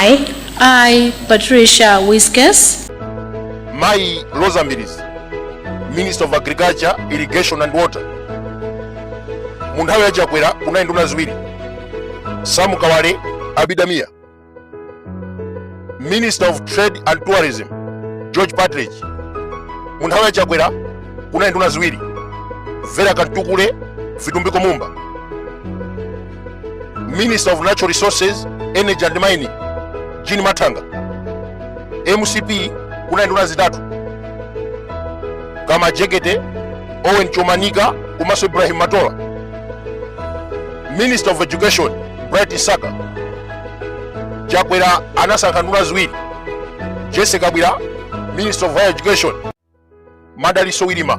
I, I, Patricia Wiskes, Mayi Roza Mbilizi, Minister of Agriculture, Irrigation and Water. Mu nthawi ya Chakwera kunali nduna ziwiri, Sam Kawale, Abida Mia. Minister of Trade and Tourism, George Partridge. Mu nthawi ya Chakwera kunali nduna ziwiri, Vera Kamtukule, Vitumbiko Mumba. Minister of Natural Resources, Energy and Mining, Jean Mathanga. MCP kunali nduna zitatu, Kamajekete, Owen Chomanika komanso Ibrahim Matola. Minister of Education, Bright Msaka. Chakwera anasankha nduna ziwiri, Jessie Kabwila, Minister of Higher Education, Madalitso Wirima,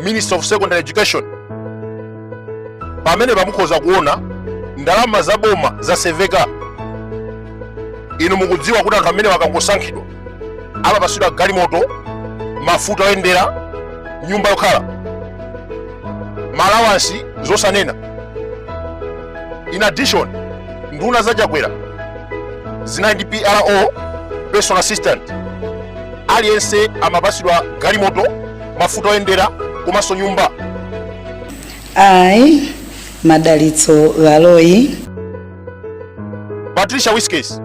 Minister of Secondary Education. Pamene pamukhoza kuona ndalama za boma zaseveka. Inu mukudziwa kuti anthu amene wakangosankhidwa amapasidwa galimoto, mafuta oyendera, nyumba yokhala, ma allowance zosanena. In addition, nduna za Chakwera zinali ndi PRO, personal assistant. Aliyense amapasidwa galimoto, mafuta oyendera komanso nyumba. I, Madalitso Baloyi, Patricia Wiskes,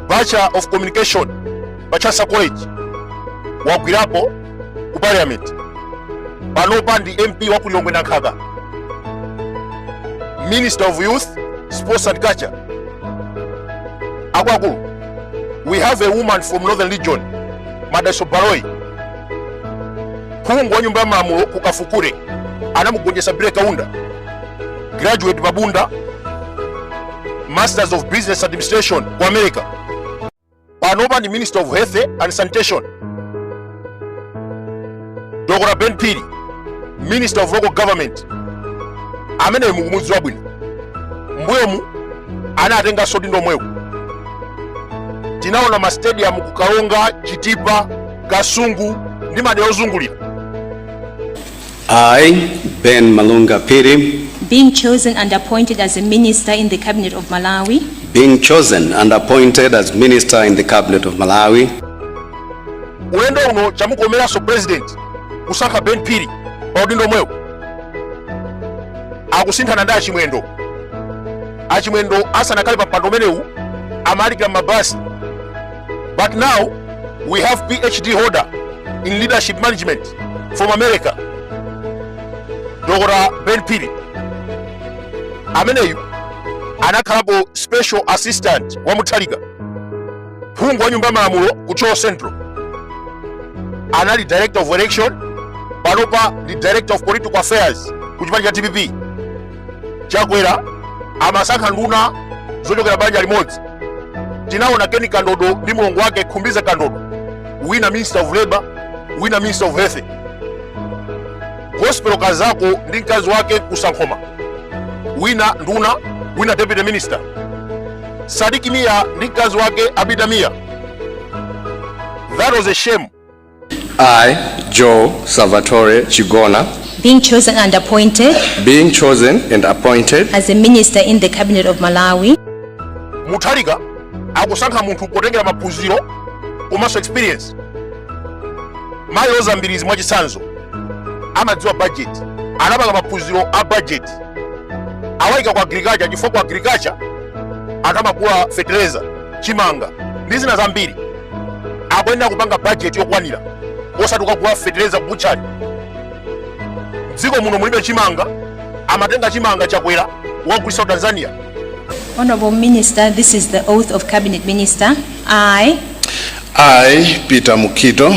Bachelor of Communication pa Chancellor College, wagwirapo ku Parliament, panopa ndi MP wa ku Lilongwe Nankhaka. Minister of Youth, Sports and Culture. Akuluakulu, we have a woman from Northern Region, Madalitso Baloyi, phungu wa nyumba ya malamulo ku Kafukure, anamugonjetsa Billy Kaunda. Graduate Pabunda, Masters of Business Administration ku America, panopa ndi Minister of Health and Sanitation. Dr Ben Phiri, Minister of Local Government, amene mukumudziwa bwino, mbuyomu anatenganso udindo omwewu. Tinaona ma stadium ku Karonga, Chitipa, Kasungu ndi madera ozungulira. I, Ben Malunga Phiri, being chosen and appointed as a minister in the cabinet of Malawi, being chosen and appointed as minister in the cabinet of Malawi, Ulendo uno chamukomeranso President kusankha Ben Phiri pa udindo omwewu. Akusinthana ndi Achimwendo. Achimwendo asanakhale pa mpando umenewu amalikira mabasi, but now we have PhD holder in leadership management from America, Dr Ben Phiri. Ameneyu anakhalapo special assistant wa Mutharika, phungu wa nyumba ya malamulo ku Thyolo Central, anali Director of Election, panopa ndi Director of Political Affairs ku chipani cha DPP. Chakwera amasankha nduna zochokera banja limodzi. Tinaona Ken Kandodo ndi mlongo wake Khumbize Kandodo, wina Minister of Labor, wina Minister of Health. Gospel Kazako ndi mkazi wake Kusankhoma, wina nduna, wina deputy minister. Sidik Mia ndi mkazi wake Abida Mia. That was a shame. I, Joe Salvatore Chigona, being chosen and appointed being chosen and appointed as a minister in the cabinet of Malawi, Mutharika akusankha munthu potengera maphunziro komanso experience. Mayi Roza Mbilizi, mwachitsanzo, amadziwa budget, anapanga maphunziro a budget. Awayika ku Agriculture chifukwa ku Agriculture anthu amagula fertilizer, chimanga ndi zina zambiri. Akuyenera kupanga budget yokwanira, osati kukagula fertilizer kubuchani. Dziko muno mulibe chimanga, amatenga chimanga Chakwera wagulitsa ku Tanzania. Honorable Minister, this is the oath of Cabinet Minister. I, I, Peter Mukhito,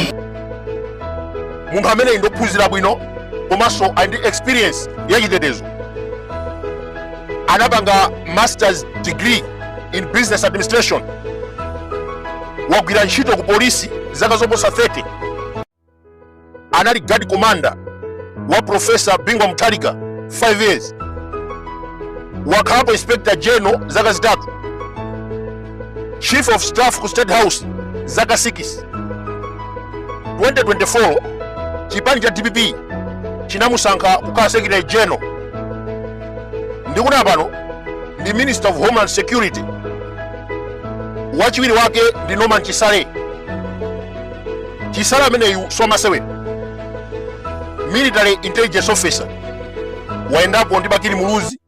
Munthu ameneyi ndophunzira bwino komanso ali ndi experience yachitetezo. Anapanga masters degree in business administration, wagwira ntchito ku polisi zaka zoposa 30, anali guard commander wa Professor Bingu wa Mutharika 5 years, wakhalapo Inspector General zaka 3, Chief of Staff ku State House zaka 6. 2024 chipani cha DPP chinamusankha kukhala Secretary General, ndikuti pano ndi Minister of Homeland Security. Wachiwiri wake ndi Norman Chisale. Chisale ameneyu siwamasewera, military intelligence officer, wayendapo ndi Bakili Muluzi,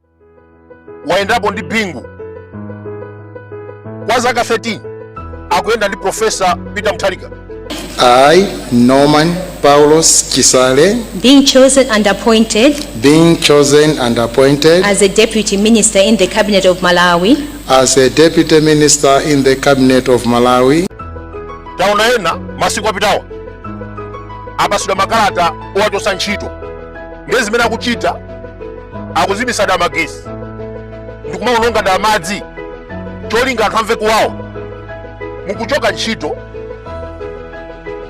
wayendapo ndi Bingu. Kwa zaka 13 akuyenda ndi Profesa Peter Mutharika. I, Norman Paulos Chisale, being chosen and appointed being chosen and appointed as a deputy minister in the cabinet of Malawi, as a deputy minister in the cabinet of Malawi, Taona ena masiku apitawa apasidwa makalata owachotsa ntchito. Ndiye zimene akuchita, akuzimisa dala magesi ndikumaononga dala madzi, cholinga anthu amve kuwawa. Mukuchoka ntchito,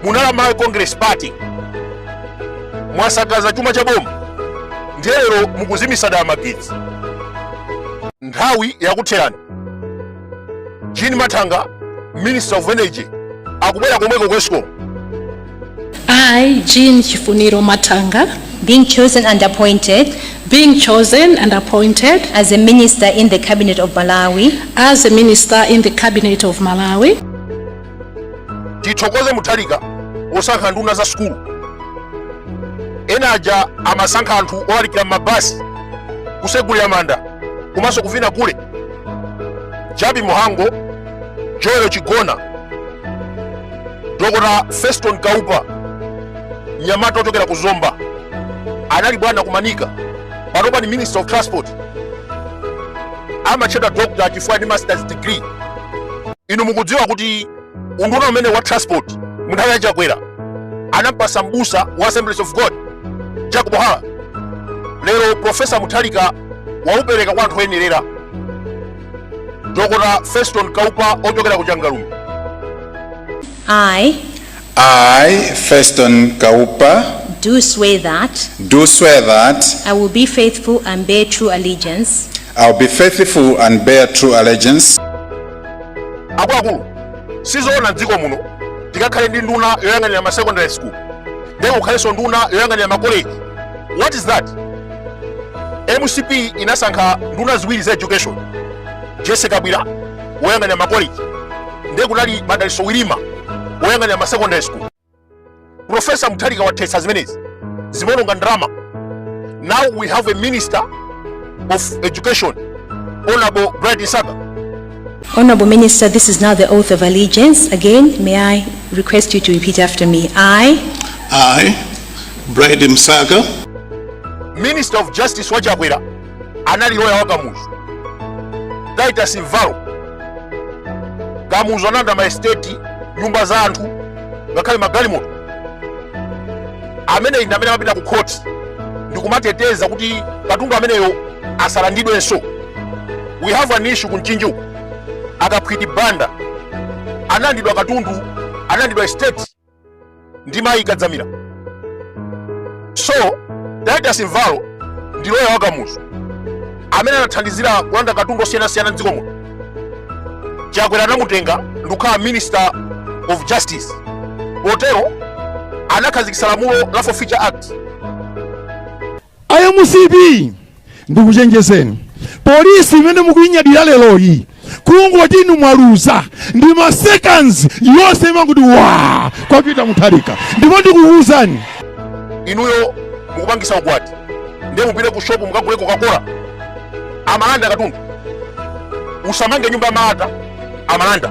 munali Malawi Congress Party, mwasakaza chuma cha boma, ndiye lero mukuzimisa dala magetsi. Nthawi yakutherani. Jean Mathanga, Minister of Energy, akubwera komweko ku Escom. I, Jean Chifuniro Mathanga, being chosen and appointed being chosen and appointed as a minister in the cabinet of Malawi, as a minister in the cabinet of Malawi, Tithokoze Mutharika posankha nduna za sukulu. Ena aja amasankha anthu olalikira m'mabasi, kusegulira manda komanso kuvina kule. Jappie Mhango, Joel Chigona, Dr Feston Kaupa, mnyamata ochokera ku Zomba, anali bwana kumanika, panopa ni Minister of Transport. Amatchedwa doctor chifukwa ndi masters degree. Inu mukudziwa kuti unduna umene wa transport mu nthawi ya Chakwera anampasa mbusa wa Assemblies of God, Jacob Hara. Lero Profesa Mutharika waupereka kwa anthu oyenerera. Dr Feston Kaupa ochokera ku Changalume. I, I, Feston Kaupa, do swear that do swear that I will be faithful and bear true allegiance I'll be faithful and bear true allegiance Akuluakulu, sizoona mdziko muno tikakhale ndi nduna yoyang'anira ma secondary school, ndiye kukhalenso nduna yoyang'anira ma college. What is that? MCP inasankha nduna ziwiri za education, Jessie Kabwila woyang'anira ma college, ndiye kunali Madalitso Wirima woyang'anira ma secondary school. Profesa Mutharika wathetsa zimenezi, zimaononga ndalama. Now we have a minister of education, Honorable Bright Msaka. Honorable Minister, this is now the oath of allegiance. Again, may I request you to repeat after me. I, I, Bright Msaka, Minister of Justice wa Chakwera anali loya wa Kamuzu, Titus Mvalo. Kamuzu analanda ma estate, nyumba za anthu, ngakhale magalimoto. Amene ndi amene amapita ku court ndikumateteza kuti katundu ameneyo asalandidwenso. We have an issue ku Mchinji uku. Akaphwiti Banda analandidwa katundu, analandidwa estate ndi mayi Kadzamira. So Titus Mvalo ndi loya wa Kamuzu amene anathandizira kulanda katundu osiyanasiyana mdziko muno. Chakwera anamutenga ndikukhala Minister of Justice. Potero anakhazikitsa lamulo la Forfeiture Act. MCP, ndikuchenjezeni, polisi imene mukuyinyadira leroyi, kungoti inu mwaluza ndi ma seconds yonse imanguti wa kwapita Mutharika. Ndipo ndikukuwuzani, Inuyo mukupangisa ukwati, ndiye mupite ku shopu mukagule Coca-Cola, amalanda katundu. Usamange nyumba ya malata, amalanda.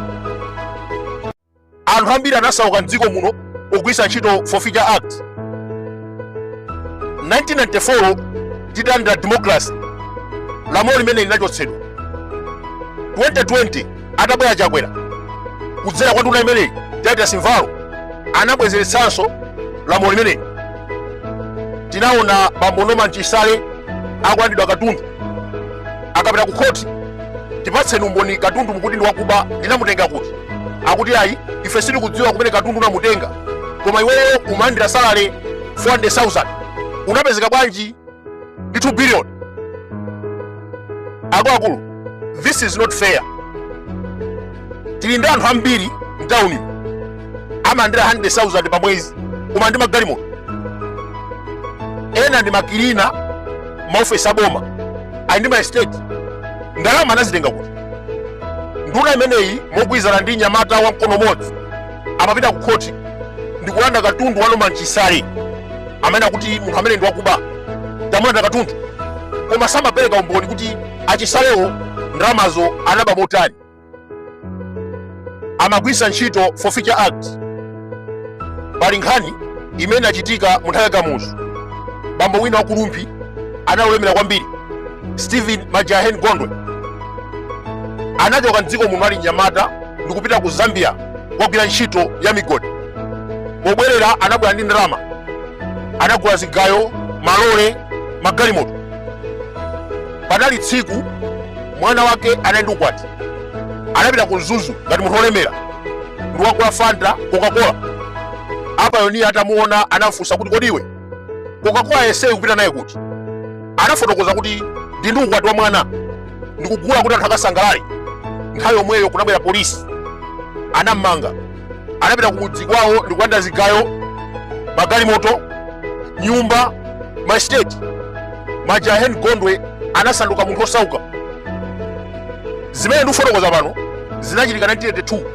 Anthu ambiri anasauka mdziko muno pogwiritsa ntchito Forfeiture Act. 1994 titalandira democracy, lamulo limene linachotsedwa. 2020 atabwera Chakwera, kudzera kwa nduna imeneyi Titus Mvalo, anabwezeretsanso lamulo limeneli. Tinaona bambo Norman Chisale akulandidwa katundu. Akapita ku khoti, "Tipatseni umboni, katundu mukuti ndi wakuba, ndinamutenga kuti?" Akuti, "Ayi, ife sitikudziwa kumene katundu unamutenga, koma iweyo umalandira salary 400,000, unapezeka bwanji ndi 2 billion?" Akuluakulu, this is not fair. Tili ndi anthu ambiri mtawuni amalandira 100,000 pa mwezi, koma ndi magalimoto. Ena ndi ma cleaner maofesi aboma, ali ndi ma estate. Ndalama anazitenga kuti? Nduna imeneyi mogwirizana ndi mnyamata wa mkono umodzi amapita ku khoti ndi kulanda katundu wa Norman Chisale, amene akuti munthu amene ndi wakuba, tamulanda katundu, koma samapereka umboni kuti achisalewo ndalamazo anaba motani. Amagwiritsa ntchito Forfeiture Act. Pali nkhani imene inachitika mu nthawi ya Kamuzu. Bambo wina waku Rumphi analemera kwambiri, Stephen Majahen Gondwe, anachoka mdziko muno ali mnyamata ndikupita ku Zambia kukagwira ntchito ya migodi. Pobwerera anabwera ndi ndalama, anagula zigayo, malole, magalimoto. Panali tsiku mwana wake anali ndi ukwati, anapita ku Mzuzu ngati munthu wolemera ndikukagula Fanta, Coca-Cola. Apayoniya atamuona anafunsa kuti, "Kodi iwe, Coca-Cola yenseyu kupita naye kuti?" Anafotokoza kuti, "Ndi ukwati wa mwana, ndikugula kuti anthu akasangalale." Nthawi yomweyo kunabwera polisi, anammanga. Anapita kumudzi kwawo ndikulanda zigayo, magalimoto, nyumba, maestate. Majahen Gondwe anasanduka munthu osauka. Zimene ndikufotokoza pano zinachitika 1982.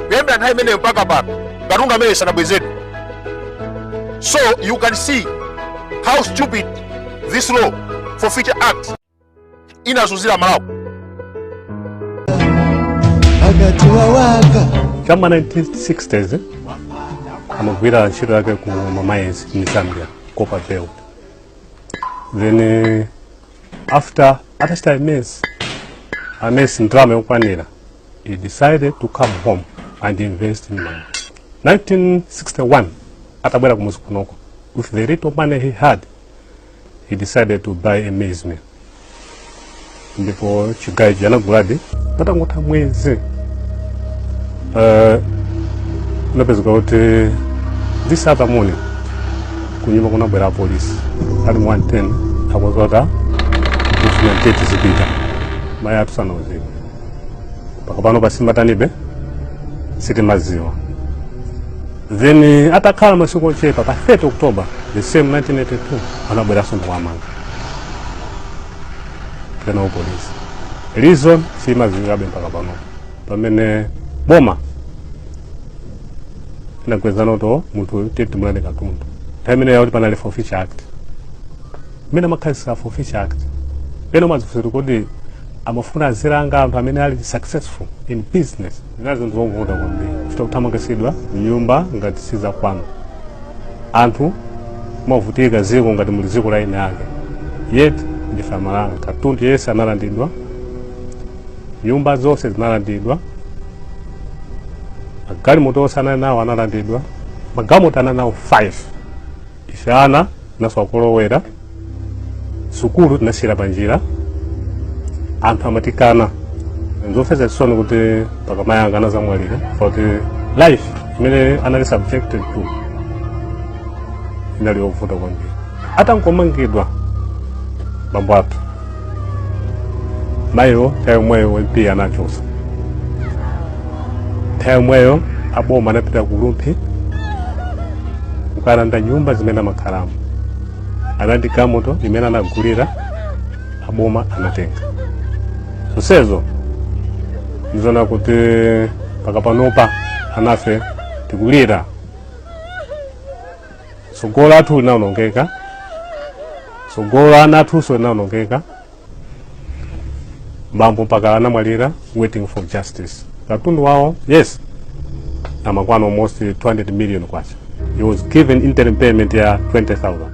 Kuyambira nthawi imeneyo mpaka pano katundu amene sanabwezedwe. So you can see how stupid this law, Forfeiture Act, inazunzira Malawi. Akati wawaka. Chama 1960s amagwira ntchito yake ku ma mines in Zambia, copper belt. Then after atachita amass ndalama yokwanira, he decided to come home and invest in Malawi. 1961 atabwera kumuzi kunoko with the little money he had, he decided to buy a maize mill. Ndipo chigayo anaguladi. Patangotha mwezi unapezeka kuti this other morning kunyumba kunabwera polisi ali mu 110, akwazota kufuna teti zipita. Mayi athu sanauzidwe mpaka pano pasimbatanibe, sitimaziwa. Then atakhala masiku ochepa, pa 30 October the same 1982, anabweranso ndikuwamanga penawo polisi. Reason simaziwikabe mpaka pano. Pamene boma inagwezana kuti munthu titi timulande katundu, nthawi imene yakuti panali Forfeiture Act imene amakhazikitsa Forfeiture Act, pena umadzifunsa kuti kodi amafuna azilanga anthu amene ali successful in business? Zinazo zinthu zovuta kwambiri, kuchita kuthamangisidwa nyumba ngati sizakwanu, anthu mavutika ziko ngati muli ziko la ine ake, yet ndife Amalawi. Katundu yense analandidwa, nyumba zonse zinalandidwa, magalimoto onse anali nawo analandidwa. Magalimoto anali nawo 5. Ife ana naso akulowera sukulu tinasiyira panjira, anthu amatikana. Nzomvetsa chisoni kuti mpaka mayi anga anazamwalira, kuti life imene anali subjected to inali yovuta kwambiri. Atangomangidwa bambo athu, mayiwo nthawi yomweyo MP anachosa. Nthawi yomweyo aboma anapita ku Rumphi kukalanda nyumba zimene amakhalamo, anandi galimoto imene anagulira, aboma anatenga zonsezo. Ndizona kuti paka panopa anafe tikulira, tsogolo athu linawonongeka, tsogolo ana athunso linawonongeka. Bambo mpaka anamwalira waiting for justice. Katundu wawo, yes, amakwana almost 200 million kwacha. He was given interim payment ya 20,000.